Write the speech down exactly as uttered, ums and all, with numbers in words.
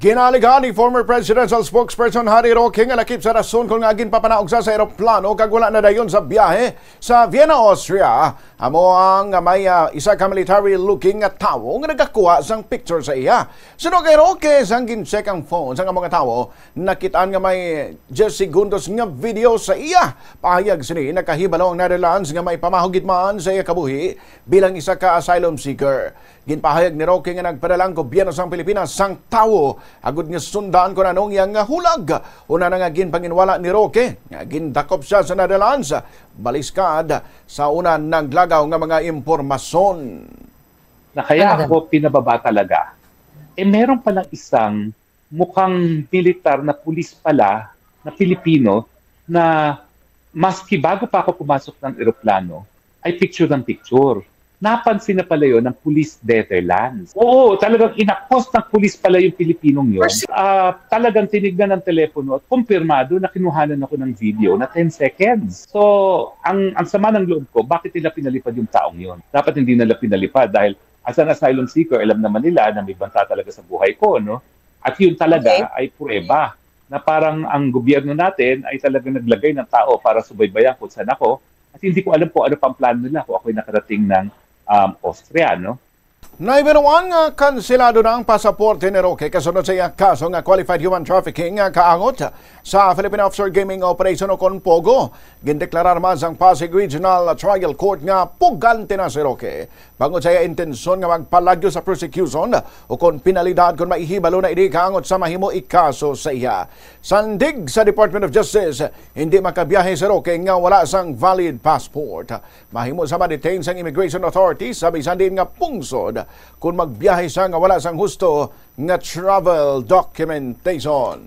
Ginaligan ni former presidential spokesperson Harry Roque nga lakip sa rason kon ngaa ginpapanaog sa eroplano kag wala na dayon sa biyahe sa Vienna, Austria. Amo ang may, ah, isa ka military-looking nga tawo nga nagakuha sang picture sa iya. Suno kay Roque, sang gin-check ang phone sang amo nga tawo, nakit-an nga may diyes segundos nga video sa iya. Pahayag sini, nakahibalo ang Netherlands nga may pamahugid man sa iya kabuhi bilang isa ka asylum seeker. Ginpahayag ni Roque nga nagpadala ang gobyerno sang Pilipinas sang tawo agud nga sundan kon ano ang iyang hulag. Una na nga ginpanginwala ni Roque nga gindakop sia sa Netherlands, baliskad sa una naglagaw nga mga impormasyon. Na kaya ako pinababa talaga. Eh, meron palang isang mukhang militar na pulis pala na Pilipino na maski bago pa ako pumasok ng eroplano, ay picture ng picture. Napansin na pala yon ng Police Netherlands. Oo, talagang inakos ng pulis pala yung Pilipinong yon. Ah, talagang tinignan ng telepono at kumpirmado na kinuhanan ako ng video na ten seconds. So, ang, ang sama ng loob ko, bakit nila pinalipad yung taong yon? Dapat hindi nila pinalipad dahil as an asylum seeker, alam naman nila na may banta talaga sa buhay ko, no? At yun talaga Okay. ay pruweba na parang ang gobyerno natin ay talagang naglagay ng tao para subaybayan kung saan ako. At hindi ko alam kung ano pang plano nila kung ako'y nakarating ng, um, Austria, no? Naibaluan nga kanselado na ang pasaporte ni Roque kasunod sa iya kaso nga qualified human trafficking nga kaangot sa Philippine Offshore Gaming Operation o kon POGO. Gindeklarar man sang Pasig Regional Trial Court nga pugante na si Roque bangod sa iya intensyon nga magpalagyo sa prosecution o kon penalidad kon maihibalo na ini kaangot sa mahimo ikaso sa iya. Sandig sa Department of Justice, hindi makabiyahe si Roque nga wala sang valid passport. Mahimo sa ma-detain sang immigration authorities sa bisan diin nga pungsod kon magbiyahe siya nga wala sang husto nga travel documentation.